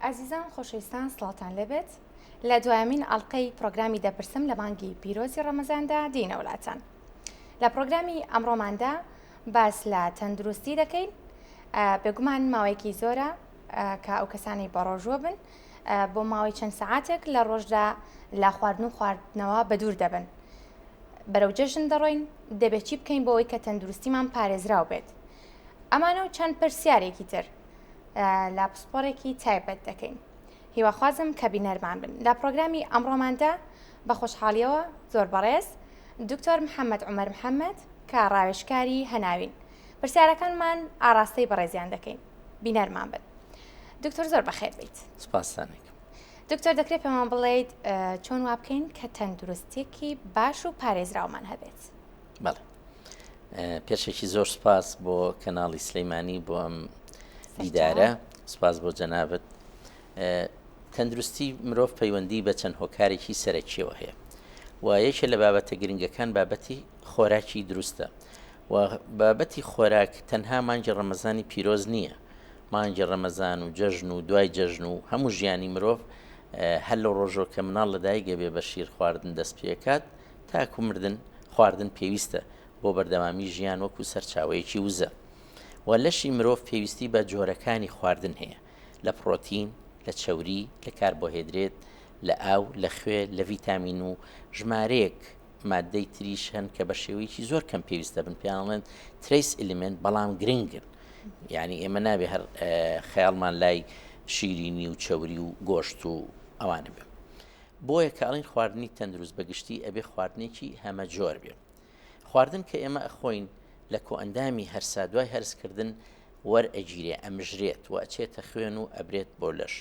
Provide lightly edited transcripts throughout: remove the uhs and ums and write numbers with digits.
ئازیزان خۆشەویستان سڵاوتان لێبێت لە دوایەمین ئەڵلقەی پرۆگرامی دەپرسم لە مانگی پیرۆزی ڕەمەزاندا دینە وڵاتان لە پرۆگرامی ئەمڕۆماندا باس لە تەندروستی دەکەین بێگومان ماوەیەکی زۆرە کە ئەو کەسانی بەڕۆژوە بن بۆ ماوەی چەند سەعاتێک لە ڕۆژدا لە خواردن و خواردنەوە بەدوور دەبن. بەرەو جەژن دەڕۆین، دەبێت چی بکەین بۆ ئەوەی کە تەندروستیمان پارێزراو بێت؟ ئەمانە و چەند پرسیارێکی تر لە پسپۆڕێکی تایبەت دەکەین. هیواخوازم کە بینەرمان بن. لە پرۆگرامی ئەمڕۆماندا بە خۆشحاڵیەوە زۆر بەڕێز دکتۆر محەممەد عومەر محەممەد کە ڕاوێژکاری هەناوین. پرسیارەکانمان ئاڕاستەی بەڕێزیان دەکەین. بینەرمان بن. دکتۆر زۆر بەخێر بیت. سپاستان ئەکەم. دکتۆر دەکرێت پێمان بڵێیت چۆن وا بکەین کە تەندروستیەکی باش و پارێزراومان هەبێت؟ بەڵێ پێشێکی زۆر سپاس بۆ کەناڵی سلەیمانی بۆ ئەم دیدارە سپاس بۆ جەنابەت تەندروستی مرۆڤ پەیوەندی بە چەند هۆکارێکی سەرەکیەوە هەیە و یەکێ لە بابەتە گرنگەکان بابەتی خۆراکی دروستە و بابەتی خۆراک تەنها مانگی ڕەمەزانی پیرۆز نییە، مانگی ڕەمەزان و جەژن و دوای جەژن و هەموو ژیانی مرۆڤ هەر لەو ڕۆژەوە کە مناڵ لەدایک ئەبێ بە شیر خواردن دەست پێکات تاکو مردن خواردن پێویستە بۆ بەردەوامی ژیان وەکو سەرچاوەیەکی وزە و لەشی مرۆڤ پێویستی بە جۆرەکانی خواردن هەیە لە پڕۆتین لە چەوری لە کاربۆهێدرێت لە ئاو لە خوێ لە ڤیتامین و ژمارەیەک ماددەی تریش هەن کە بە شێوەیەکی زۆر کەم پێویست دەبن پێیان ئەڵێن trace element بەڵام گرنگن یعنی ئێمە نابێ هەر خەیاڵمان لای شیرینی و چەوری و گۆشت و ئەوانە بێ بۆیە کە ئەڵین خواردنی تەندروست بەگشتی ئەبێ خواردنێکی هەمە جۆر بێ خواردن کە ئێمە ئەخۆین لە کۆئەندامی هەرسا دوای هەرسکردن وەرئەگیرێ ئەمژرێت و ئەچێتە خوێن و ئەبرێت بۆ لەش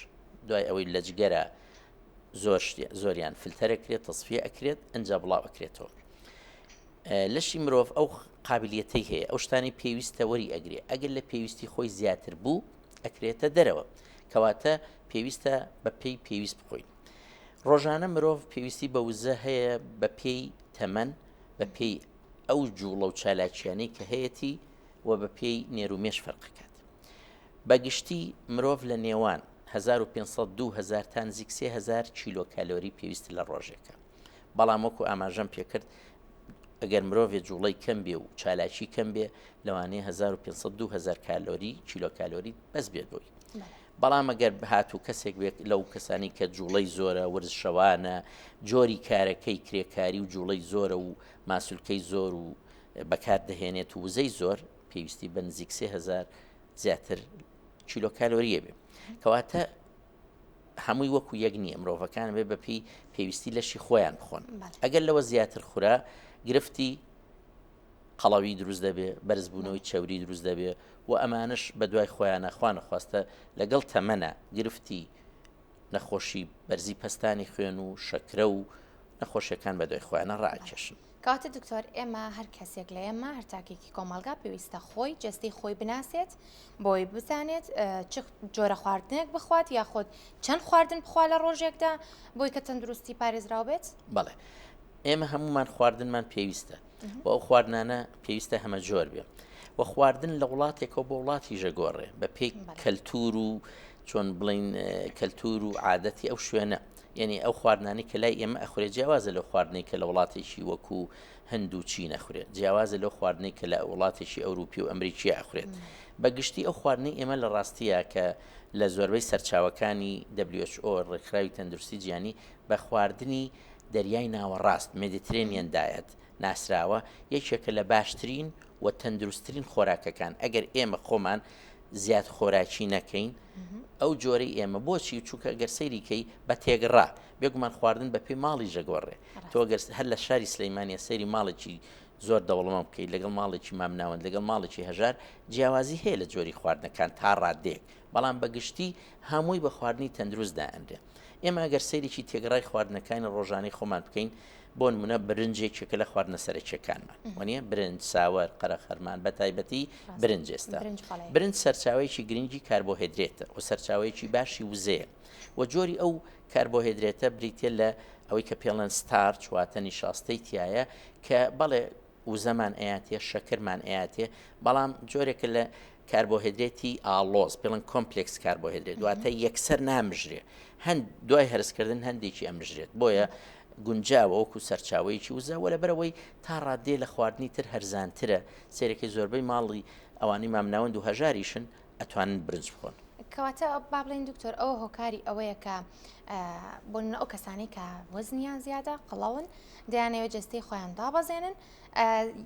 دوای ئەوەی لە جگەرە زۆر شتی زۆریان فلتەر ئەکرێت تەسفیە ئەکرێت ئەجا بڵاو ئەکرێتەوە لەشی مرۆڤ ئەو قابلیەتەی هەیە ئەو شتانی پێویستە وەری ئەگرێ ئەگەر لە پێویستی خۆی زیاتر بوو ئەکرێتە دەرەوە کەواتە پێویستە بە پێی پێویست بخۆین ڕۆژانە مرۆڤ پێویستی بە وزە هەیە بە پێی تەمەن بە پێی ئەو جوڵە و چالاکیانەی کە هەیەی و بە پێی نێرومێش فەرقەکات بە گشتی مرۆڤ لە نێوان، 1500، 2000 تا نزیک 3000 کیلۆ کالۆری پێویستە لە ڕۆژێکا. بەڵام وەکو ئاماژەم پێکرد ئەگەر مرۆڤێ جوڵەی کەم بێ و چالاکی کەم بێ لەوانەیە 1500 2000 کالۆری کیلۆ کالۆری بەس بێت بۆی. بەڵام ئەگەر هاتوو کەسێک بێت لەو کەسانی کە جوڵەی زۆرە ورزشەوانە جۆری کارەکەی کرێکاری و جوڵەی زۆرە و ماسولکەی زۆر و بەکار دەهێنێت و وزەی زۆر پێویستی بە نزیک 3000 زیاتر کیلۆ کالۆریە بێ کەواتە هەمووی وەکو یەک نییە مرۆڤەکان بێ بەپی پێویستی لەشی خۆیان بخۆن ئەگەر لەوە زیاتر خورا گرفتی قەڵەوی دروست دەبێ بەرزبوونەوەی چەوری دروست دەبێ و ئەمانش بە دوای خۆیانە خوانە خواستە لەگەڵ تەمەنە گرفتی نەخۆشی بەرزی پەستانی خوێن و شەکرە و نەخۆشیەکان بەدوای خۆیانە ڕائەکێشن. کەواتە دکتۆر ئێمە هەر کەسێک لە ئێمە هەر تاکێکی کۆمەڵگا پێویستە خۆی جەستەی خۆی بناسێت بۆی بزانێت چ جۆرە خواردنێک بخوات یاخود چەند خواردن بخوا لە ڕۆژێکدا بۆی کە تەندروستی پارێزراو بێت؟ بەڵێ ئێمە هەمومان خواردنمان پێویستە و ئەو خواردنانە پێویستە هەمە جۆر بێ و خواردن لە وڵاتێکەوە بۆ وڵاتی ژەگۆڕێ بە پێی کەلتور و چۆن بڵین کەلتور و عادەتی ئەو شوێنە یعنی ئەو خواردنانی کە لای ئێمە ئەخورێ جیاوازە لەو خواردنەی کە لە وڵاتێکی وەکو هەند و چین ئەخورێت جیاوازە لەو خواردنەی کە لە وڵاتێکی ئەوروپی و ئەمریکی ئەخورێت بە گشتی ئەو خواردنەی ئێمە لە ڕاستیە کە لە زۆربەی سەرچاوەکانی WHO ڕێکخراوی تەندروستی جیهانی بە خواردنی دەریای ناوەڕاست Mediterranean Diet ناسراوە، یەکێکە لە باشترین و تەندروستترین خۆراکەکان، ئەگەر ئێمە خۆمان زیاد خۆراکی نەکەین ئەو جۆرەی ئێمە بۆچی چونکە ئەگەر سەیری کەی بە تێگڕا بێگومان خواردن بە پێی ماڵی ژەگۆڕێ تۆ گەر هەر لە شاری سلەیمانە سەیری ماڵێکی زۆر دەوڵەمەند بکەیت لەگەڵ ماڵێکی مامناوەند لەگەڵ ماڵێکی هەژار جیاوازی هەیە لە جۆری خواردنەکان تا ڕادەیەک بەڵام بە گشتی هەمووی بە خواردنی تەندروست دائەنرێ ئێمە ئەگەر سەیرێکی تێگڕای خواردنەکانی ڕۆژانەی خۆمان بکەین بۆ نمونە برنج یەکێکە لە خواردنە سەرەکیەکانمان وەنیە برنج ساوەر قەرەخەرمان بە تایبەتی برنج ئێستا برنج سەرچاوەیەکی گرنگی کاربۆهێدرێتە و سەرچاوەیەکی باشی وزەیە و جۆری ئەو کاربۆهێدرێتە بریتە لە ئەوەی کە پێڵێن starch واتە نیشاستەی تایە کە بەڵێ. وزەمان ئەیاتێ، شەکرمان ئەیاتێ، بەڵام جۆرێکە لە کاربۆهێدرێتی ئاڵۆز، پێڵن complex carbohydrate، واتە یەکسەر نامژرێ، هەند دوای هەرسکردن هەندێکی ئەمژرێت، بۆیە گونجاوە وەکو سەرچاوەیەکی وزە، وە لەبەرئەوەی تا ڕاددەیە لە خواردنی تر هەرزانترە، سەیرەکەی زۆربەی ماڵی ئەوانەی مامناوەند و هەژاریشن ئەتوانن برنج بخۆن. کەواتە با بڵێین دکتۆر ئەوە هۆکاری ئەوەیە کە بۆ نمونە ئەو کەسانەی کە وەزنیان زیادە قەڵەون دەیانەوێت جەستەی خۆیان دابەزێنن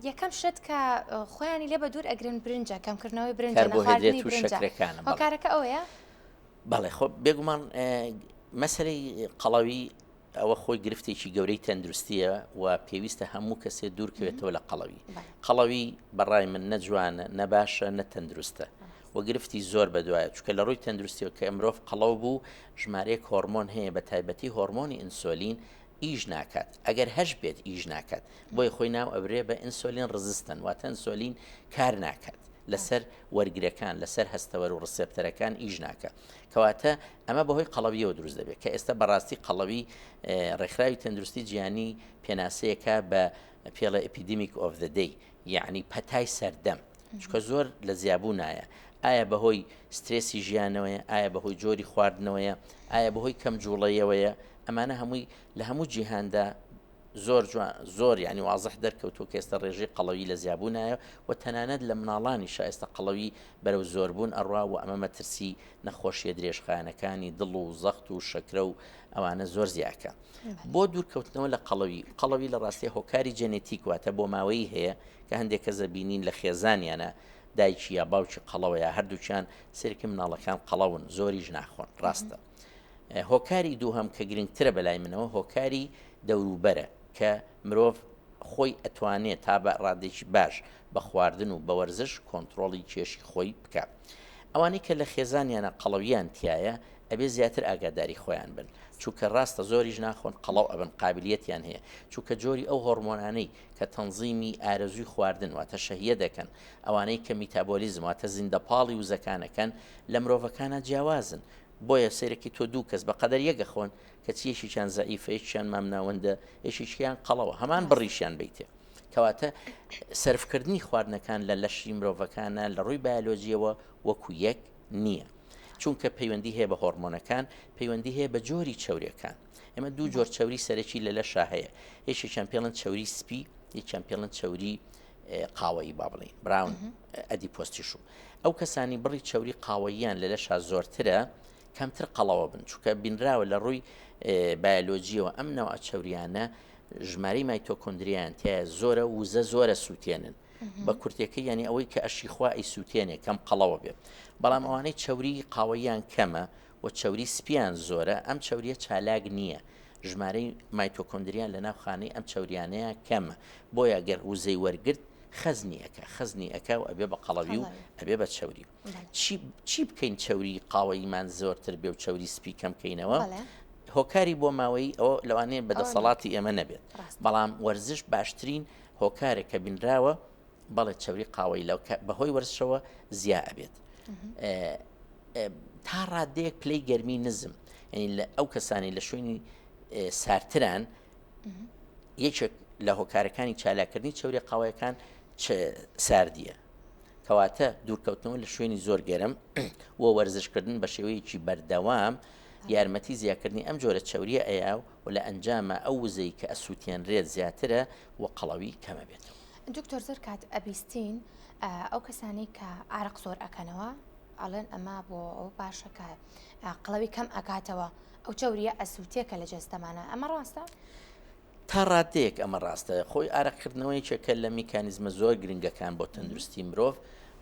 یەکەم شت کە خۆیانی لێ بە دوور ئەگرن برنجە کەمکردنەوەی برنجە کاربۆهێدرێت و شەکرەکانە هۆکارەکە ئەوەیە بەڵێ خۆ بێگومان مەسەلەی قەڵەوی ئەوە خۆی گرفتێکی گەورەی تەندروستیە و پێویستە هەموو کەسێ دوورکەوێتەوە لە قەڵەوی. قەڵەوی بەڕای من نە جوانە، نە باشە، نە تەندروستە و گرفتی زۆر بەدوایە، چونکە لە ڕووی تەندروستیەوە کە مرۆڤ قەڵەو بوو ژمارەیەک هۆرمۆن هەیە بە تایبەتی هۆرمۆنی ئینسۆلین ئیش ناکات، ئەگەر هەش بێت ئیش ناکات، بۆیە خۆی ناو ئەبرێ بە insulin resistant واتە ئینسۆلین کار ناکات لەسەر وەرگرەکان، لەسەر هەستەوەر و receptor ەکان ئیش ناکات. کەواتە ئەمە بەهۆی قەڵەویەوە دروست دەبێت کە ئێستا بەڕاستی قەڵەوی ڕێکخراوی تەندروستی جیهانی پێناسەیەکە بە پێڵە epidemic of the day یعنی پەتای سەردەم چکە زۆر لە زیابوو نایە ئایا بەهۆی سترێسی ژیانەوەیە ئایا بەهۆی جۆری خواردنەوەیە ئایا بەهۆی کەم جوڵەیەوەیە ئەمانە هەمووی لە هەموو جیهاندا زۆر جوان زۆر یانی وازح دەرکەوتووە کە ئێستا ڕێژەی قەڵەوی لە زیابوونایە و تەنانەت لە مناڵانیشا ئێستا قەڵەوی بەرەو زۆربوون ئەڕوا و ئەمە مەترسی نەخۆشیە درێژخایەنەکانی دڵ و زەخت و شەکرە و ئەوانە زۆر زیاکە بۆ دوورکەوتنەوە لە قەڵەوی قەڵەوی لە ڕاستیە هۆکاری جێنێتیک واتە بۆماوەیی هەیە کە هەندێک کەس دەبینین لە خێزانیانە دایکی یا باوکی قەڵەوە یا هەردووکیان سێرکی مناڵەکان قەڵەون زۆریش ناخۆن ڕاستە هۆکاری دووهەم کە گرنگترە بەلای منەوە هۆکاری دەوروبەرە کە مرۆڤ خۆی ئەتوانێ تا بە ڕادەیەکی باش بە خواردن و بە وەرزش کۆنتڕۆڵی کێشی خۆی بکا. ئەوانەی کە لە خێزانیانە قەڵەویان تیایە ئەبێ زیاتر ئاگاداری خۆیان بن چونکە ڕاستە زۆریش ناخۆن قەڵەو ئەبن قابلیەتیان هەیە چونکە جۆری ئەو هۆڕمۆنانەی کە تەنزیمی ئارەزووی خواردن واتە شەهیە دەکەن ئەوانەی کە میتابۆلیزم واتە زیندەپاڵی وزەکانەکەن لە مرۆڤەکانە جیاوازن بۆیە سەیرەکی تۆ دوو کەس بەقەدەر یەک ئەخۆن کەچی یەکێکیان زەعیفە یەکیان مامناوەندە یەکێکیان قەڵەوە هەمان بڕیشیان بیتێ کەواتە سەرفکردنی خواردنەکان لە لەشی مرۆڤەکانە لە ڕووی بایۆلۆجیەوە وەکو یەک نییە چونکە پەیوەندی هەیە بە هۆرمۆنەکان پەیوەندی هەیە بە جۆری چەوریەکان ئێمە دوو جۆر چەوری سەرەکی لە لەشا هەیە یەکێکیان پێڵن چەوری سپی یەکیان پێڵن چەوری قاوەیی با بڵێین brown adipose tissue ئەو کەسانی بڕی چەوری قاوەییان لە لەشا زۆرترە کەمتر قەڵەوە بن چونکە بینراوە لە ڕووی بایۆلۆجیەوە ئەم نەوە چەوریانە ژمارەی مایتۆکۆندریان تایە زۆرە وزە زۆرە سووتێنن بە کورتەکە یعنی ئەوەی کە ئەشی خوا ئەی سووتێنێ کەم قەڵەوە بێت بەڵام ئەوانەی چەوری قاوەییان کەمە و چەوری سپیان زۆرە ئەم چەوریە چالاک نییە ژمارەی مایتۆکۆندریان لە ناو خانەی ئەم چەوریانەیە کەمە، بۆیە گەر وزەی وەرگرت خەزنی ئەکا، خەزنی ئەکا و ئەبێ بە قەڵەوی و ئەبێ بە چەوری. چی چی بکەین چەوری قاوەییمان زۆرتر بێ و چەوری سپی کەم کەینەوە؟ هۆکاری بۆ ماوەیی ئەوە لەوانەیە بە دەسەڵاتی ئێمە نەبێت، بەڵام وەرزش باشترین هۆکارێک کە بینراوە بەڵێ چەوری قاوەیی لە بەهۆی وەرزشەوە زیا ئەبێت. تا ڕادەیەک پلەی گەرمی نزم یعنی لە ئەو کەسانی لە شوێنی سارتران یەکێک لە هۆکارەکانی چالاکردنی چوری قاوەیەکان ساردیە کەواتە دوورکەوتنەوە لە شوێنی زۆر گەرم و وەرزشکردن بە شێوەیەکی بەردەوام یارمەتی زیاکردنی ئەم جۆرە چوریە ئەیا و لە ئەنجامە ئەو وزەی کە ئەسووتێنرێت زیاترە و قەڵەوی کەمە بێتەوە. دکتۆر زۆر کات ئەبیستین ئەو کەسانەی کە ئارەق زۆر ئەکەنەوە ئەڵێن ئەمە بۆ ئەو باشە کە قەڵەوی کەم ئەکاتەوە ئەو چەوریە ئەسووتێ کە لە جەستەمانە ئەمە ڕاستە؟ تا ڕادەیەک ئەمە ڕاستە خۆی ئارەقکردنەوە یەکێکە لە میکانیزمە زۆر گرنگەکان بۆ تەندروستی مرۆڤ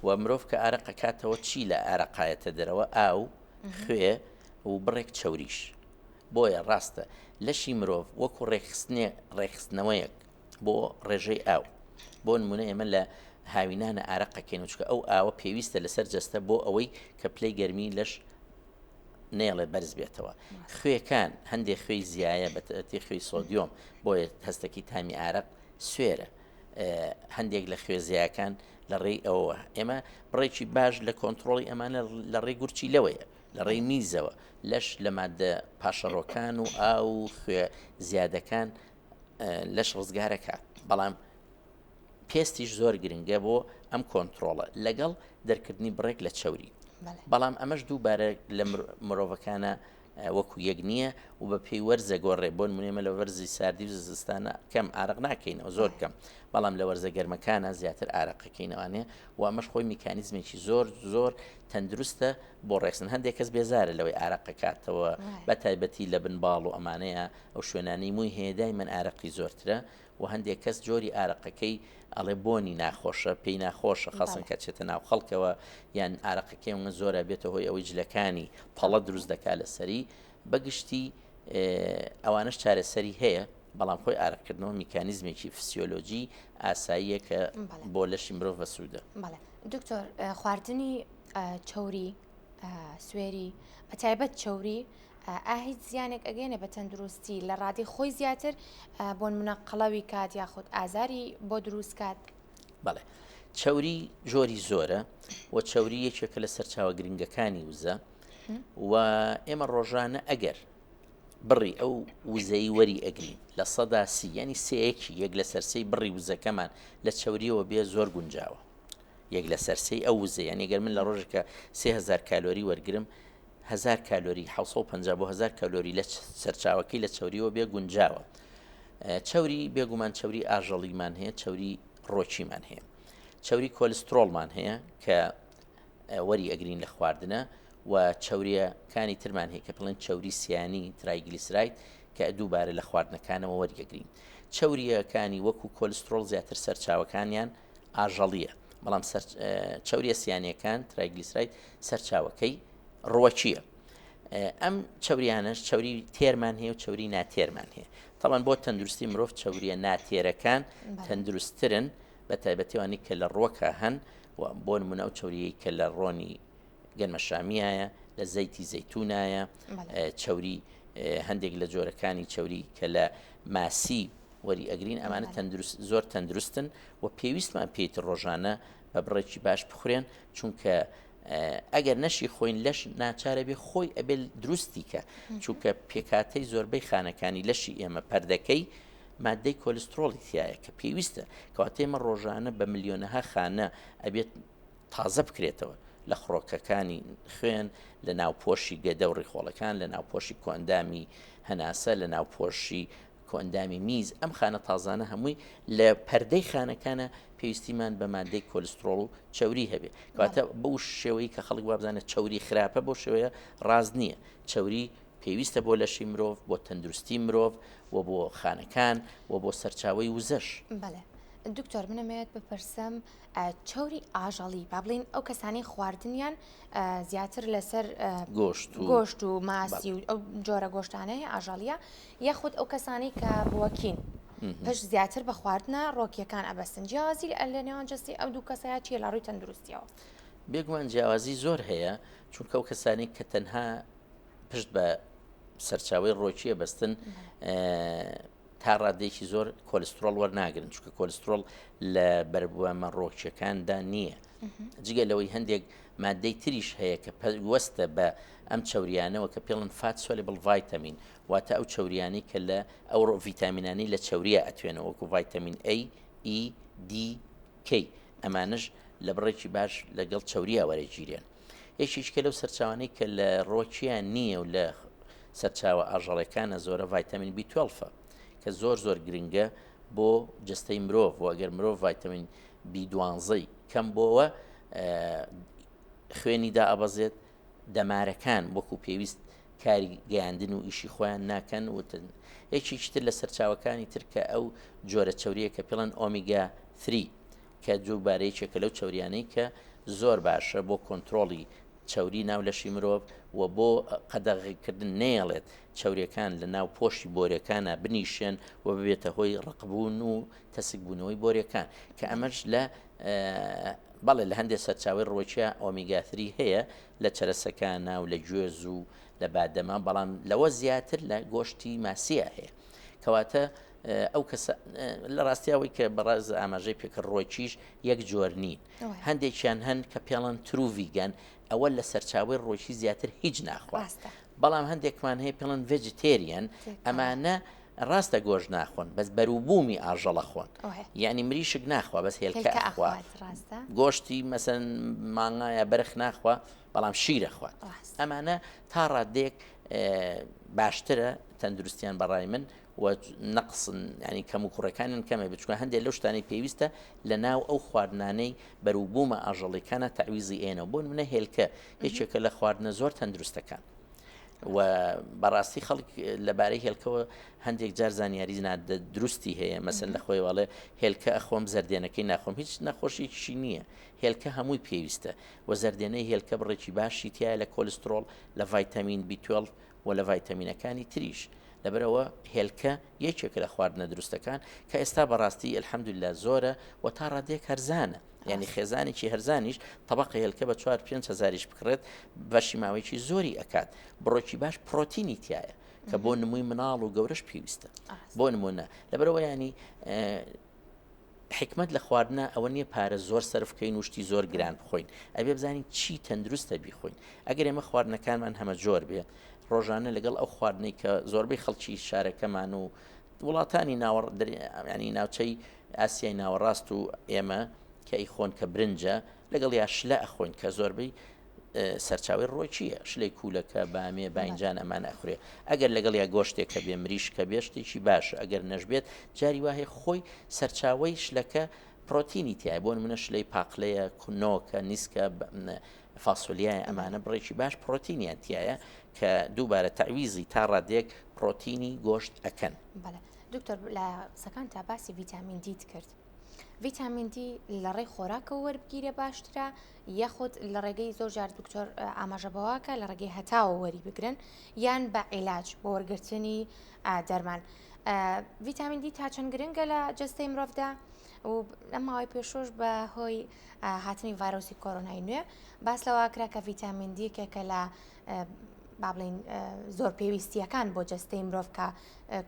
و مرۆڤ کە ئارەقەکاتەوە چی لە ئارەقایەتە دەرەوە ئاو خوێ و بڕێک چەوریش بۆیە ڕاستە لەشی مرۆڤ وەکو ڕێکخستنێ ڕێکخستنەوەیەک بۆ ڕێژەی ئاو بۆ نمونە ئێمە لە هاوینانە ئارەقەکەین و چکە ئەو ئاوە پێویستە لەسەر جەستە بۆ ئەوەی کە پلەی گەرمی لەش نێڵێ بەرز بێتەوە خوێکان هەندێک خوێی زیایە بەتی خوێی سۆدیۆم بۆیە هەستەکی تامی ئارەق سوێرە هەندێک لە خوێ زیاکان لە ڕێی ئەوە ئێمە بڕێکی باش لە کۆنتترۆڵی ئەمانە لە ڕێی گورچی لەوەیە لە ڕێی میزەوە لەش لە مادە پاشەڕۆکان و ئاو و خوێ زیادەکان لەش ڕزگارەکات بەڵام پێستیش زۆر گرنگە بۆ ئەم کۆنترۆڵە لەگەڵ دەرکردنی بڕێک لە چەوری. بەڵام ئەمەش دووبارە لە مرۆڤەکانە وەکو یەک نییە و بە پێی وەرزە گۆڕێ بۆن منێمە لە وەرزی ساردی و زستانە کەم ئارەق ناکەینەوە زۆر کەم بەڵام لە وەرزە گەرمەکانە زیاتر ئارەقەکەینەوانێ و ئەمەش خۆی میکانیزمێکی زۆر زۆر تەندروستە بۆ ڕێکسن هەندێک کەس بێزارە لەوەی ئارەقەکاتەوە بە تایبەتی لە بن باڵ و ئەمانەیە ئەو شوێنانەی مووی هەیە دایمەن ئارەقی زۆرترە و هەندێک کەس جۆری ئارەقەکەی ئەڵێ بۆنی ناخۆشە پێی ناخۆشە خەسن کە چێتە ناو خەڵکەوە یان ئارەقەکەی ئەوەنە زۆرە بێتە هۆی ئەوەی جلەکانی پەڵە دروست دەکات لەسەری بەگشتی ئەوانەش چارەسەری هەیە بەڵام خۆی ئارەقکردنەوە میکانیزمێکی فسیۆلۆجی ئاساییە کە بۆ لەشی مرۆڤ بەسوودە. بەڵێ دکتۆر خواردنی چەوری سوێری بە تایبەت چەوری ئا هیچ زیانێک ئەگەێنێ بە تەندروستی لە ڕادەی خۆی زیاتر بۆنمونە قەڵەوی کات یاخود ئازاری بۆ دروست کات؟ بەڵێ چەوری جۆری زۆرە و چەوری یەکێکە لە سەرچاوە گرنگەکانی وزە و ئێمە ڕۆژانە ئەگەر بڕی ئەو وزەی وەری ئەگرین 30% ینی سەیەکی یەک لە سەرسەی بڕی وزەکەمان لە چەوریەوە بێ زۆر گونجاوە یەک لە سەرسەی ئەو وزە یعنی گەر من لە ڕۆژێکە 3000 کالۆری وەرگرم هەزار کالۆری، 750 بۆ 1000 کالۆری لە سەرچاوەکەی لە چەوریەوە بێ گونجاوە. چەوری بێگومان چەوری ئاژەڵیمان هەیە، چەوری ڕۆکیمان هەیە. چەوری کۆلسترۆڵمان هەیە کە وەری ئەگرین لە خواردنە و چەوریەکانی ترمان هەیە کە پڵێن چەوری سیانی triglyceride کە دووبارە لە خواردنەکانەوە وەریەگرین. چەوریەکانی وەکو کۆلسترۆڵ زیاتر سەرچاوەکانیان ئاژەڵییە، بەڵام چەوریە سیانیەکان triglyceride سەرچاوەکەی ڕوەکییە. ئەم چەوریانەش چەوری تێرمان هەیە و چەوری ناتێرمان هەیە. تەبعەن بۆ تەندروستی مرۆڤ چەوریە ناتێرەکان تەندروستترن بە تایبەتیوانی کە لە ڕوەکە هەن و بۆ نمونە ئەو چەوریەی کە لە ڕۆنی گەنمەشامیایە لە زەیتی زەیتونایە چەوری هەندێک لە جۆرەکانی چەوری کە لە ماسی وەری ئەگرین ئەمانە تەندروست زۆر تەندروستن و پێویستمان پێیت ڕۆژانە بە بڕێکی باش بخورێن چونکە ئەگەر نەشی خۆین لەش ناچارە بێ خۆی ئەبێ دروستی کە چونکە پێکاتەی زۆربەی خانەکانی لەشی ئێمە پەردەکەی مادەی کۆلسترۆڵی تایە کە پێویستە کەواتە ئێمە ڕۆژانە بە ملیۆنەها خانە ئەبێت تازە بکرێتەوە لە خڕۆکەکانی خوێن لە ناوپۆشی گەدە و ڕیخۆڵەکان لە ناوپۆشی کۆئەندامی هەناسە لە ناوپۆشی کۆئەندامی میز، ئەم خانە تازانە هەمووی لە پەردەی خانەکانە پێویستیمان بە مادەی کۆلسترۆڵ و چەوری هەبێ. کەواتە بەو شێوەی کە خەڵک وابزانێت چەوری خراپە بەو شێوەیە ڕاست نییە. چەوری پێویستە بۆ لەشی مرۆڤ، بۆ تەندروستی مرۆڤ و بۆ خانەکان و بۆ سەرچاوەی وزەش. بەڵێ دکتۆر من ئەمەوێت بپرسم چەوری ئاژەڵی با بڵێین ئەو کەسانەی خواردنیان زیاتر لەسەر گۆشت و گۆشت و ماسی و ئەو جۆرە گۆشتانەیە ئاژەڵیە یاخود ئەو کەسانەی کە ڕوەکین پشت زیاتر بە خواردنە ڕۆکیەکان ئەبەستن جیاوازی لە نێوان جەستی ئەو دوو کەسەیە چیە لە ڕووی تەندروستیەوە؟ بێگومان جیاوازی زۆر هەیە چونکە ئەو کەسانی کە تەنها پشت بە سەرچاوی ڕۆکیە بەستن تا ڕادەیەکی زۆر کۆلسترۆڵ وەرناگرن چونکە کۆلسترۆڵ لە بەربووەمە ڕۆکیەکاندا نییە جگە لەوەی هەندێک مادەی تریش هەیە کە پەیوەستە بە ئەم چەوریانەوە کە پێڵن fat soluble vitamin واتە ئەو چەوریانەی کە لە ئەو ڤیتامینانی لە چەوریە ئەتوێنەوە وەکو ڤایتامین A، E، D، K ئەمانەش لە بڕێکی باش لەگەڵ چەوریا وەرەگیرێن. یەکێکیکە لەو سەرچاوانەی کە لە ڕۆکیان نییە و لە سەرچاوە ئاژەڵەکانە زۆرە ڤایتامین B12 کە زۆر زۆر گرنگە بۆ جستەی مرۆڤ و ئەگەر مرۆڤ ڤایتامین B12 کەم بۆوە خوێنی دائەبەزێت دەمارەکان وەکو پێویست کاری گەیاندن و ئیشی خۆیان ناکەن وتن یەکێکی تر لە سەرچاوەکانی تر کە ئەو جۆرە چوریە کە پێڵەن ئۆمیگا 3 کە دووبارە یەکێکە لەو چەوریانەی کە زۆر باشە بۆ کۆنترۆڵی چەوری ناو لەشی مرۆڤ و بۆ قەدەغەکردن نەیەڵێت چەوریەکان لە ناو پۆشی بۆرەکانە بنیشێن و ببێتە هۆی ڕقبوون و تەسکبوونەوەی بۆرەکان کە ئەمەش لە بەڵێ لە هەندێک سەرچاوی ڕوەکیە ئۆمیگا three هەیە لە چەرەسەکانە و لە گوێز و لە بادەمە بەڵام لەوە زیاتر لە گۆشتی ماسیە هەیە کەواتە ئەو کەسە لە ڕاستی ئەوەی کە بەڕێز ئاماژەی پێکرد ڕۆکیش یەک جۆر نین هەندێکیان هەن کە پێڵەن true vegan ئەوە لە سەرچاوی ڕۆکی زیاتر هیچ ناخواست بەڵام هەندێکمان هەیە پێڵەن vegetarian ئەمانە. ڕاستە گۆشت ناخۆن بەس بەروبوومی ئاژەڵ ئەخۆن یعنی مریشک ناخوا بەس هێلکە ئەخوا گۆشتی مەسەن مانگایە بەرخ ناخوا بەڵام شیرە خوات ئەمانە تا ڕادێک باشترە تەندروستیان بەڕای من و نەقسن ینی کەم و کوڕەکانن کەمێ بچکە هەندێک لەو شتانی پێویستە لە ناو ئەو خواردنانەی بەروبوومە ئاژەڵیکانە تەعویزی ئێنەوە بۆ منە هێلکە یەکێکە لە خواردنە زۆر تەندروستەکان. و بەڕاستی خەڵک لەبارەی هێلکەوە هەندێک جار زانیاری دروستی هەیە مەسن لە خۆی وەڵێ هێلکە ئەخۆم زەردێنەکەی ناخۆم هیچ نەخۆشیشی نییە هێلکە هەمووی پێویستە و زەردێنەی هێلکە بڕێکی باشی تایە لە کۆلسترۆڵ لە ڤایتامین B12 و لە ڤایتامینەکانی تریش لەبەرەوە هێلکە یەکێکە لە خواردنە دروستەکان کە ئێستا بەڕاستی الحمدلله زۆرە و تا ڕادەیەک هەرزانە یعنی خێزانێکی هەرزانیش تەبقە هێلکە بە 4 5 هزاریش بکڕێت بەشی ماوەیەکی زۆری ئەکات بڕۆکی باش پرۆتینی تایە کە بۆ نمووی مناڵ و گەورەش پێویستە بۆ نمونە لەبەرەوە ینی حکمت لە خواردنە ئەوە نییە پارە زۆر سەرف بکەین و شتی زۆر گران بخۆین ئەبێ بزانین چی تەندروستە بیخۆین ئەگەر ئێمە خواردنەکانمان هەمە جۆر بێ ڕۆژانە لەگەڵ ئەو خواردنەی کە زۆربەی خەڵکی شارەکەمان و وڵاتانی ناوەڕ ینی ناوچەی ئاسیای ناوەڕاست و ئێمە کە ئەیخۆن کە برنجە لەگەڵ یا شلە ئەخۆین کە زۆربەی سەرچاوی ڕۆکیە شلەی کوولەکە بامێ باینجان ئەمان ئەخورێ ئەگەر لەگەڵ یا گۆشتێک کە بێ مریشکە بێ شتێکی باشە ئەگەر نەشبێت جاری وا هەیە خۆی سەرچاوەی شلەکە پرۆتینی تایە بۆ نمونە شلەی پاقلەیە نۆکە نیسکە فاسۆلیایە ئەمانە بڕێکی باش پرۆتینیان تایە کە دووبارە تەعویزی تا ڕادێک پرۆتینی گۆشت ئەکەن. بەڵێ دکتۆر لە قسەکانتا باسی ڤیتامین دیت کرد ڤیتامین دی لە ڕێی خۆراکەوە وەربگیرێ باشترە یاخود لە ڕێگەی زۆر جار دکتۆر ئاماژە بەواکە لە ڕێگەی هەتاوە وەری بگرن یان بە عیلاج بۆ وەرگرتنی دەرمان ڤیتامین دی تا چەند گرنگە لە جەستەی مرۆڤدا و لەم ماوەی پێشۆش بە هۆی هاتنی ڤایرۆسی کۆرۆنای نوێ باس لەوە کرا کە ڤیتامین دی یەکێکە لە با بڵین زۆر پێویستیەکان بۆ جەستەی مرۆڤ کە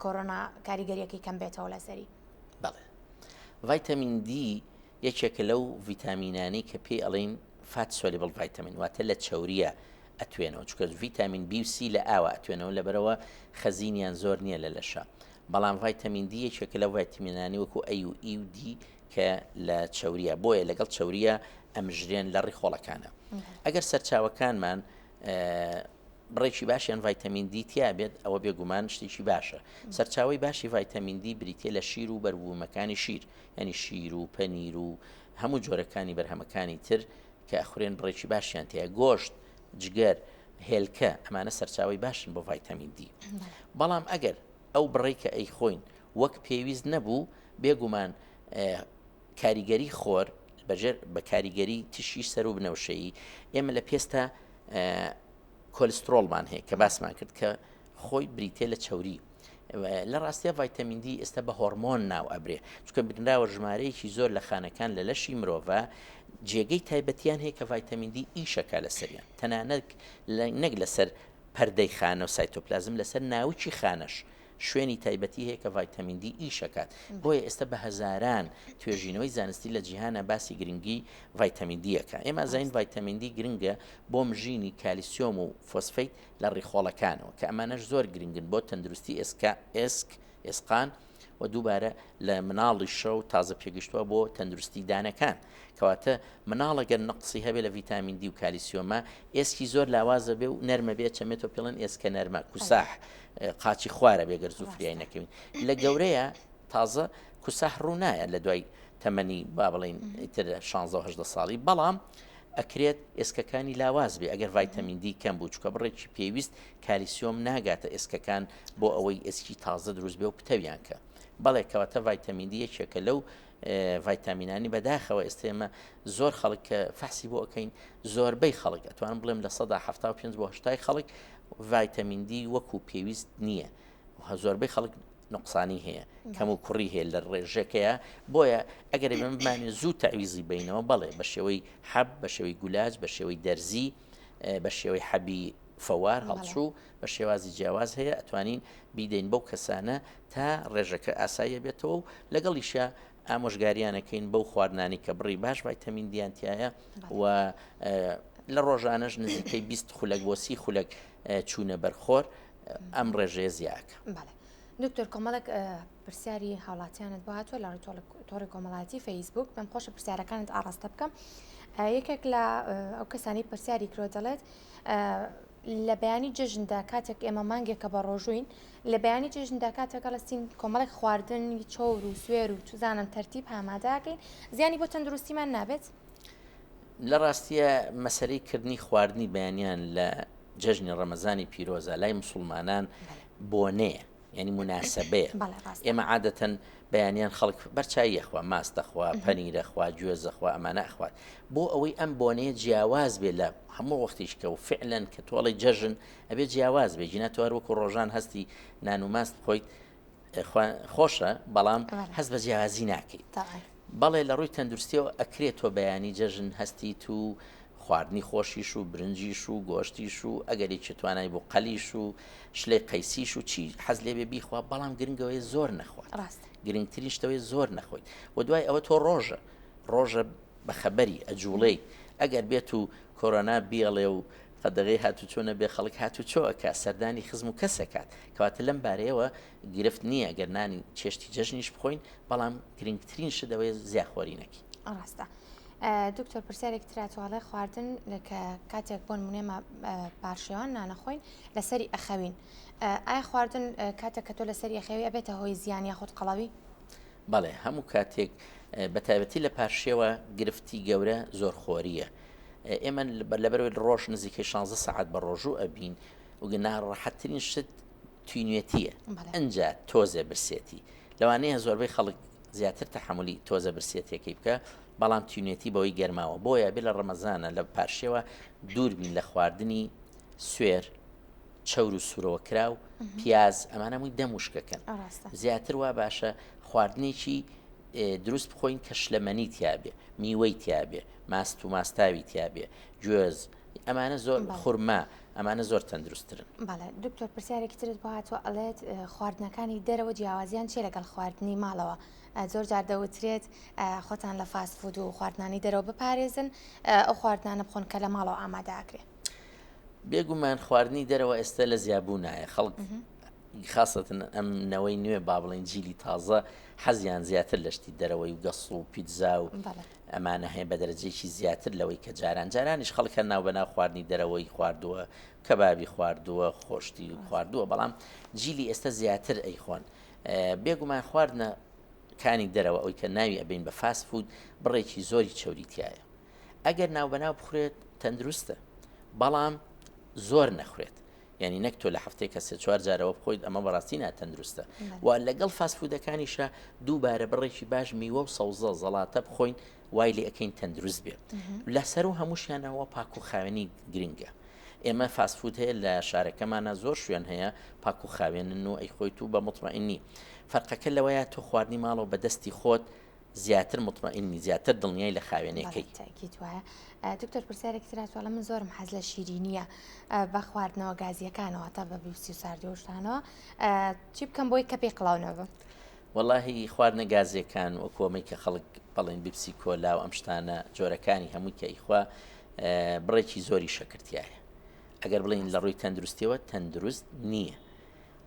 کۆرۆنا کاریگەریەکەی کەم بێتەوە لەسەری. بەڵێ ڤایتامین دی یەکێکە لەو ڤیتامینانەی کە پێی ئەڵێین fat soluble vitamin واتە لە چەوریە ئەتوێنەوە چونکە ڤیتامین بی و سی لە ئاوە ئەتوێنەوە لەبەرەوە خەزینیان زۆر نییە لە لەشە بەڵام ڤایتامین دی یەکێکە لەو ڤایتامینانی وەکو ئەی و ئی و دی کە لە چەوریە بۆیە لەگەڵ چەوریە ئەمژرێن لە ڕیخۆڵەکانە ئەگەر سەرچاوەکانمان بڕێکی باشیان ڤایتەمین دی تیا بێت ئەوە بێگومان شتێکی باشە سەرچاوی باشی ڤایتەمین دی بریتە لە شیر و بەربوومەکانی شیر ینی شیر و پەنیر و هەموو جۆرەکانی بەرهەمەکانی تر کە ئەخورێن بڕێکی باشیان تیا گۆشت جگەر هێلکە ئەمانە سەرچاوی باشن بۆ ڤایتەمین دی بەڵام ئەگەر ئەو بڕێک کە ئەیخۆین وەک پێویست نەبوو بێگومان کاریگەری خۆر بەژێر بە کاریگەری تیشکی سەر و بنەوشەیی ئێمە لە پێستا کۆلسترۆڵمان هەیە کە باسمان کرد کە خۆی بریتە لە چەوری لە ڕاستە ڤایتەمین دی ئێستا بە هۆرمۆن ناو ئەبرێ چونکە بینراوە ژمارەیەکی زۆر لە خانەکان لە لەشی مرۆڤە جێگەی تایبەتیان هەیە کە ڤایتەمین دی ئیشەکە لەسەریان تەنانەت نەک لەسەر پەردەی خانە و سایتۆپلازم لەسەر ناوکی خانەش شوێنی تایبەتی هەیە کە ڤایتامین دی ئیش ئەکات، بۆیە ئێستا بە هەزاران توێژینەوەی زانستی لە جیهانا باسی گرنگی ڤایتامین دی ئەکا. ئێمە ئەزانین ڤایتامین دی گرنگە بۆ مژینی کالیسیۆم و فۆسفەیت لە ڕیخۆڵەکانەوە کە ئەمانەش زۆر گرنگن بۆ تەندروستی ئێسکا ئێسک ئێسقان و دووبارە لە مناڵیشە و تازە پێگەشتووە بۆ تەندروستی دانەکان کەواتە مناڵ ئەگەر نەقسی هەبێ لە ڤیتامین دی و کالیسیۆمە ئێسکی زۆر لاوازە بێ و نەرمە بێ چەمێتەوە پێڵێن ئێسکە نەرمە کوساح قاچی خوارە بێ گەر زوو فریای نەکەوین لە گەورەیە تازە کوساح ڕوو نایە لە دوای تەمەنی با بڵین ئیتر 16 و 18 ساڵی بەڵام ئەکرێت ئێسکەکانی لاواز بێ ئەگەر ڤایتەمین دی کەم بوو چکە بڕێکی پێویست کالیسیۆم ناگاتە ئێسکەکان بۆ ئەوەی ئێسکی تازە دروست بێ و پتەویان کە بەڵێ کەواتە ڤایتەمین دی یەکێکە لەو ڤایتامینانی بەداخەوە ئێستا ئێمە زۆر خەڵک کە فەحسی بۆ ئەەکەین زۆربەی خەڵک ئەتوانم بڵێم 75% بۆ هشتای خەڵک ڤایتەمین دی وەکو پێویست نییە زۆربەی خەڵک نقصانی هەیە کەم و کوڕی هەیە لە ڕێژەکەیە بۆیە ئەگەر بمانێ زوو تەعویزی بینەوە بەڵێ بە شێوەی حەب بە شێوەی گولاج بە شێوەی دەرزی بە شێوەی حەبی فەوار هەڵچوو بە شێوازی جیاواز هەیە ئەتوانین بیدەین بەو کەسانە تا ڕێژەکە ئاساییە بێتەوە و لەگەڵیشە ئامۆژگاریانەکەین بەو خواردنانی کە بڕی باش ڤایتەمین دیان تایە و لە ڕۆژانەش نزیکەی 20 خولەک بۆ سی خولەک چوونە بەرخۆر ئەم ڕێژەیە زیاکە. بەڵێ. دکتۆر کۆمەڵێک پرسیاری هاوڵاتیانت بۆ هاتووە لە ڕێی تۆڕی کۆمەڵایەتی فەیسبوک، پێم خۆشە پرسیارەکانت ئاڕاستە بکەم. یەکێک لە ئەو کەسانی پرسیاری کرۆ دەڵێت لە بەیانی جەژندا کاتێک ئێمە مانگێکە بە ڕۆژووین لە بەیانی جەژندا کاتێک هەڵەستین کۆمەڵێک خواردنی چەور و سوێر و چزانم تەرتیب هاماداکەین زیانی بۆ تەندروستیمان نابێت؟ لە ڕاستیە مەسەلەی کردنی خواردنی بەیانیان لە جەژنی ڕەمەزانی پیرۆزە لای مسلمانان بۆنەیە یعنی مناسبەیە ئێمە عادەتەن بەیانیان خەڵک بەرچایی ئەخوا ماست دەخوا پەنیرە خوا گوێزە خوا ئەمانە ئەخوات بۆ ئەوەی ئەم بۆنەیە جیاواز بێ لە هەموو وەختیش کە و فعلەن کە تۆڵی جەژن ئەبێ جیاواز بێ گینا تۆ هەر وەکو ڕۆژان هەستی نان و ماست بخۆیت خۆشە بەڵام هەست بە جیاوازی ناکەیت بەڵێ لە ڕووی تەندروستیەوە ئەکرێت تۆ بەیانی جەژن هەستیت و خواردنی خۆشیش و برنجیش و گۆشتیش و ئەگەرێکی توانای بۆ قەلیش و شلەی قەیسیش و چی حەز لێبێ بیخوا بەڵام گرنگەوەی زۆر نەخوات ڕاست گرنگترین شتەوەی زۆر نەخۆیت و دوای ئەوە تۆ ڕۆژە ڕۆژە بەخەبەری ئەجوڵێیت ئەگەر بێت و کۆرۆنا بیەڵێ و قەدەغەی هاتوچۆ نەبێ خەڵک هاتوچۆ ئەکات سەردانی خزم و کەس ئەکات کەواتە لەم بارەیەوە گرفت نییە گەر نانی چێشتی جەژنیش بخۆین بەڵام گرنگترین شت ئەوەیە زیاخۆری نەکەین. ڕاستە دکتۆر پرسیارێک ترا تۆ ئەڵێ خواردن کە کاتێک بۆ نمونێمە پارشێوان نانەخۆین لەسەری ئەخەوین ئایا خواردن کاتێک کە تۆ لەسەری ئەخەوی ئەبێتە هۆی زیان یاخود قەڵەوی؟ بەڵێ هەموو کاتێک بەتایبەتی لە پارشێوە گرفتی گەورە زۆرخۆرییە. ئێمە لەبەرەوەی ڕۆژ نزیکەی 16 سەعات بە ڕۆژوو ئەبین و ناڕەحەتترین شت تینوێتیە ئەجا تۆزێ برسێتی لەوانەیە زۆربەی خەڵک زیاتر تەحملی تۆزە برسێتیەکەی بکە بەڵام تینوێتی بەوەی گەرماوە بۆیە بێ لە ڕەمەزانە لە پارشێوە دوور بین لە خواردنی سوێر چەور و سوورەوە کراو پیاز ئەمانە هەمووی دەم وشکەکەن زیاتر وا باشە خواردنێکی دروست بخۆین کە شلەمەنی تیاابێ میوەی تیاابێ ماست و ماستاوی تیاابێ گوێز ئەمانە زۆر خورما ئەمانە زۆر تەندروستترن. بەڵێ دکتۆر پرسیارێکی ترت بۆ هاتووە ئەڵێت خواردنەکانی دەرەوە جیاوازیان چیە لەگەڵ خواردنی ماڵەوە زۆر جار دەوترێت خۆتان لە فاست فود و خواردنانی دەرەوە بپارێزن ئەو خواردنانە بخۆن کە لە ماڵەوە ئامادە ئەکرێ. بێگومان خواردنی دەرەوە ئێستا لە زیابوونایە خەڵک خاستن ئەم نەوەی نوێ با بڵێن جیلی تازە حەزیان زیاتر لە شتی دەرەوەی و گەسڵ و پیتزا و ئەمانە هەیە بە دەرەجەیەکی زیاتر لەوەی کە جاران جارانیش خەڵک هەر ناو بەناو خواردنی دەرەوەی خواردووە کەبابی خواردووە خۆشتی خواردووە بەڵام جیلی ئێستا زیاتر ئەیخۆن بێگومان خواردنە کانی دەرەوە ئەوی کە ناوی ئەبین بە فاست فود بڕێکی زۆری چەوری تایە ئەگەر ناوبەناو بخورێت تەندروستە بەڵام زۆر نەخورێت یعنی نەک تۆ لە هەفتەیەکە سێ چوار جارەوە بخۆیت ئەمە بەڕاستی ناتەندروستە و لەگەڵ فاست فودەکانیشە دووبارە بڕێکی باش میوە و سەوزە زەڵاتە بخۆین وای لێ ئەەکەین تەندروست بێت لەسەر و هەمووشیانەوە پاک و خاوێنی گرنگە ئێمە فاست فود هەیە لە شارەکەمانە زۆر شوێن هەیە پاک و خاوێنن و ئەیخۆیت و بە مطمئنی فەرقەکە لەوەیە تۆ خواردنی ماڵەوە بەدەستی خۆت زیاتر مطمئنی زیاتر دڵنیای لە خاوێنێکەی. بەڵێ تەئکید وایە. دکتۆر پرسیارێکی تر هاتووە ئەڵێ من زۆرم حەز لە شیرینییە بە خواردنەوە گازییەکانەوە تا بە بیپسی و ساردی و شتانەوە چی بکەم بۆی کە پێی قڵاو نەبم؟ وەڵاهی خواردنە گازیەکان وەکو ئەمەی کە خەڵک بەڵێن بیپسی کۆلا و ئەم شتانە جۆرەکانی هەمووی کە ئیخوا بڕێکی زۆری شەکر تیایە ئەگەر بڵێن لە ڕووی تەندروستیەوە تەندروست نییە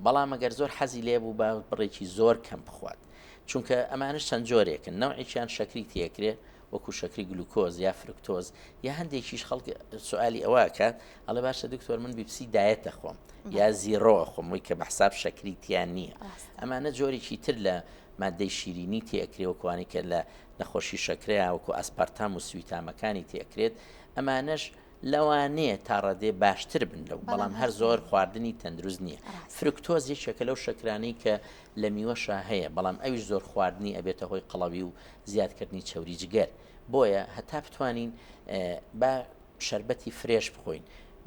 بەڵام ئەگەر زۆر حەزی لێ بوو با بڕێکی زۆر کەم بخوات چونکە ئەمانش چەند جۆرێکن نەوعێکیان شەکری تێکرێ وەکو شەکری گلوکۆز یا فرکتۆز یا هەندێکیش خەڵک سوالی ئەوە کات ئەڵێ باشە دکتۆر من بیپسی diet دەخۆم یا zero ئەخۆم وی کە بە حساب شەکری تیان نییە ئەمانە جۆرێکی تر لە مادەی شیرینی تێکرێ وەکوانی کە لە نەخۆشی شەکرەیە وەکو ئەسپارتام و سویتامەکانی تێکرێت ئەمانەش لەوانەیە تا ڕادەیە باشتر بن لەو بەڵام هەر زۆر خواردنی تەندروست نییە. فرکتۆز یەکێکە لەو شەکرانەی کە لە میوەشا هەیە بەڵام ئەویش زۆر خواردنی ئەبێتە هۆی قەڵەوی و زیادکردنی چەوری جگەر بۆیە هەتا بتوانین با شەربەتی fresh بخۆین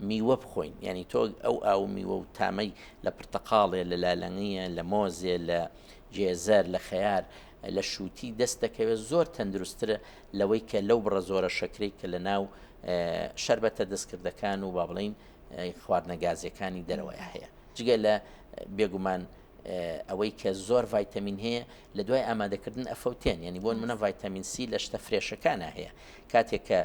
میوە بخۆین یعنی تۆ ئەو ئاو میوە و تامەی لە پرتەقاڵێ لە لالەنگیە لە مۆزێ لە گێزەر لە خەیار لە شووتی دەست دەکەوێت زۆر تەندروستترە لەوەی کە لەو بڕە زۆرە شەکرەی کە لە ناو شەربەتە دەستکردەکان و با بڵین خواردنە گازیەکانی دەرەوەیە هەیە جگە لە بێگومان ئەوەی کە زۆر ڤایتەمین هەیە لە دوای ئامادەکردن ئەفەوتێن یعنی بۆ منە ڤایتەمین سی لە شتە fresh ەکانە هەیە کاتێک کە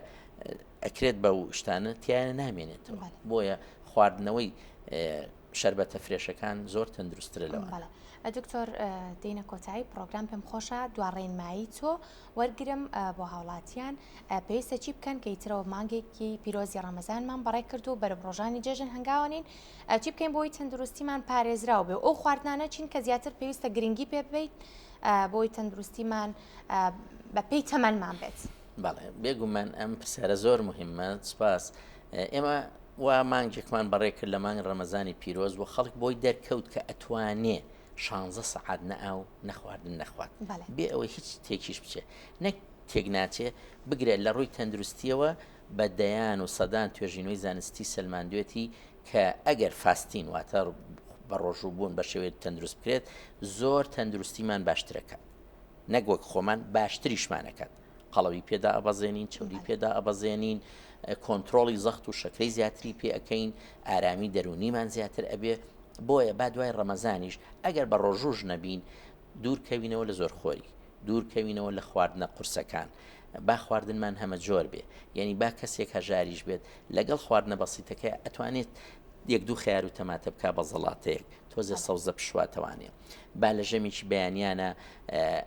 ئەکرێت بە شتانە تیانە نامێنێتەوە بۆیە خواردنەوەی شربەتە fresh ەکان زۆر تەندروستترە لەوە. دکتۆر دێینە کۆتایی پرۆگرام پێم خۆشە دوا ڕێنمایی تۆ وەرگرم بۆ هاوڵاتیان پێویستە چی بکەن کە ئیترەوە مانگێکی پیرۆزی ڕەمەزانمان بەڕێ کرد و بەرەو ڕۆژانی جێژن هەنگاوەنین چی بکەین بۆی تەندروستیمان پارێزراو بێ ئەو خواردنانە چین کە زیاتر پێویستە گرنگی پێ ببیت بۆی تەندروستیمان بە پێی تەمەنمان بێت. بەڵێ بێگومان ئەم پرسیارە زۆر مهمە سپاس ئێمە وا مانگێکمان بەڕێ کرد لە مانگ ڕەمەزانی پیرۆز و خەڵک بۆی دەرکەوت کە ئەتوانێ شانزە سەعات نە ئاو نە خواردن نەخوات بێ ئەوەی هیچ تێکیش بچێ نەک تێک ناچێ بگرە لە ڕووی تەندروستیەوە بە دەیان و سەدان توێژینەوەی زانستی سەلماندوێتی کە ئەگەر fasting واتە بە ڕۆژوو بوون بە شێوەیەک تەندروست بکرێت زۆر تەندروستیمان باشترەکات نەک وەک خۆمان باشتریشمان ئەکات قەڵەوی پێدا ئەبەزێنین چەوری پێدا ئەبەزێنین کۆنترۆڵی زەخت و شەکرەی زیاتری پێ ئەکەین ئارامی دەروونیمان زیاتر ئەبێ بۆیە با دوای ڕەمەزانیش ئەگەر بە ڕۆژووش نەبین دوور کەوینەوە لە زۆرخۆری دوور کەوینەوە لە خواردنە قورسەکان با خواردنمان هەمە جۆر بێ یعنی با کەسێک هەژاریش بێت لەگەڵ خواردنە بەسیتەکە ئەتوانێت یەک دوو خیار و تەماتە بک بە زەڵاتەیەک تۆزێ سەوزە بشواتەوانێ با لە ژەمێکی بەیانیانە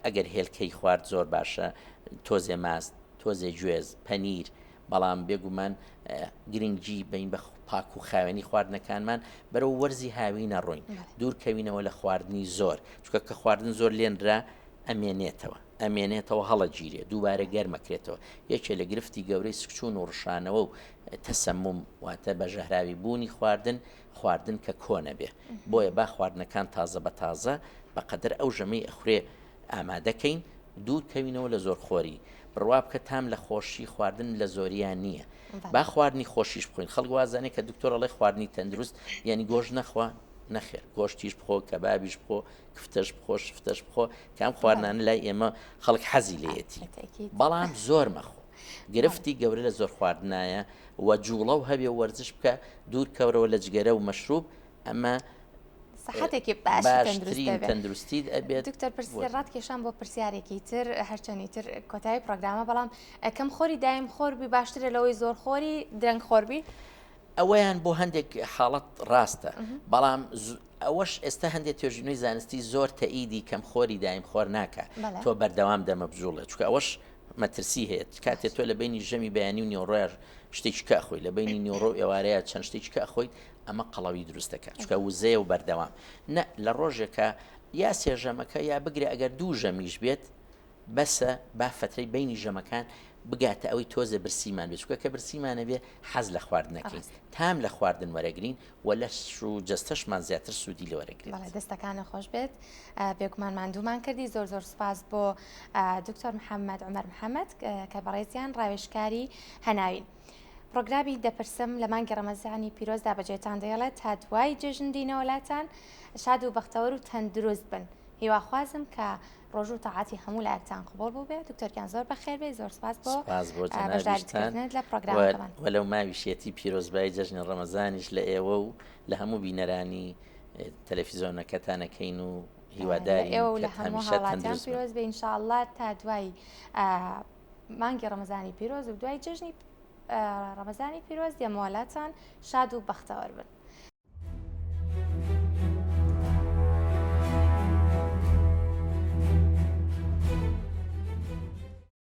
ئەگەر هێلکەی خوارد زۆر باشە تۆزێ ماست تۆزێ گوێز پەنیر بەڵام بێگومان گرنگی بین بە پاک و خاوێنی خواردنەکانمان بەرەو وەرزی هاوینە ڕۆین دوور کەوینەوە لە خواردنی زۆر چونکە کە خواردن زۆر لێنرا ئەمێنێتەوە ئەمێنێتەوە هەڵەگیرێ دووبارە گەرمەکرێتەوە یەکێ لە گرفتی گەورەی سکچوون و ڕشانەوە و تەسەموم واتە بە ژەهراوی بوونی خواردن خواردن کە کۆنە بێ بۆیە با خواردنەکان تازە بە تازە بە قەدەر ئەو ژەمەی ئەخورێ ئامادە کەین دوور کەوینەوە لە زۆرخۆری بڕوا بکە تام لە خۆشی خواردن لە زۆریا نییە با خواردنی خۆشیش بخۆین خەڵک وازانێ کە دکتۆر ئەڵێ خواردنی تەندروست یعنی گۆشت نەخوا نەخێر گۆشتیش بخۆ کەبابیش بخۆ کفتەش بخۆ شفتەش بخۆ کام خواردنانە لای ئێمە خەڵک حەزی لێیەتی بەڵام زۆر مەخۆ گرفتی گەورە لە زۆر خواردنایە و جوڵە و هەبێ و وەرزش بکە دوور کەورەوە لە جگەرە و مەشروب ئەمە سەحەتێکی باش باشترین تەندروستیت ئەبێت. دکتۆر پرسیار ڕات کێشام بۆ پرسیارێکی تر هەرچەنی تر کۆتایی پرۆگرامە بەڵام کەم خۆری دایم خۆربی باشترە لەوەی زۆر خۆری درەنگ خۆربی؟ ئەوەیان بۆ هەندێک حاڵەت ڕاستە بەڵام ئەوەش ئێستا هەندێک توێژینەوەی زانستی زۆر تەئیدی کەم خۆری دایم خۆر ناکە تۆ بەردەوام دەمە بجوڵێ چونکە ئەوەش مەترسی هەیە کاتێ تۆ لە بینی ژەمی بەیانی و نیۆڕۆیان شتێکی کە خۆی لە بینی نیۆڕۆ و ئێوارەیە چەند شتێکی کە خۆیت ئەمە قەڵەوی دروست دەکات چونکە وزەیە و بەردەوام نە لە ڕۆژێکە یا سێژەمەکە یا بگرە ئەگەر دوو ژەمیش بێت بەسە با فەترەی بەینی ژەمەکان بگاتە ئەوەی تۆزێ برسیمان بێت چونکە کە برسیمان نەبێ حەز لە خواردن نەکەین تام لە خواردن وەرەگرین و لەش و جەستەشمان زیاتر سوودی لێ وەرەگرێت. بەڵێ دەستەکانت خۆش بێت بێگومان ماندوومان کردی زۆر زۆر سوپاس بۆ دکتۆر محەممەد عومەر محەممەد کە بەڕێزیان ڕاوێژکاری هەناوین. پرۆگرامی دەپرسم لە مانگی ڕەمەزانی پیرۆزدا بەجێتان دەێڵێت تا دوای جێژن دینەوە لاتان شاد و بەختەوەر و تەندروست بن هیواخوازم کە ڕۆژ و تاعاتی هەموو لایەکتان قبوڵ بووبێ دکتۆر گیان زۆر بەخێر بێی زۆر سپاس بۆ سپاس بۆ جەنابیشتان بەشداریکردنت لە پرۆگرامەکەمان وەلەو ماویشیەتی پیرۆزبایی جەژنی ڕەمەزانیش لە ئێوە و لە هەموو بینەرانی تەلەفیزۆنەکەتان ئەکەین و لە هیوادارین ئێوە و کە لە هەموو هەمیشە هاوڵاتیان تەندروست بن. پیرۆز بێ ئینشاءاللە تا دوای مانگی ڕەمەزانی پیرۆز و دوای جەژنی ڕەمەزانی پیرۆز دێمەوە لاتان شاد و بەختەوەر بن.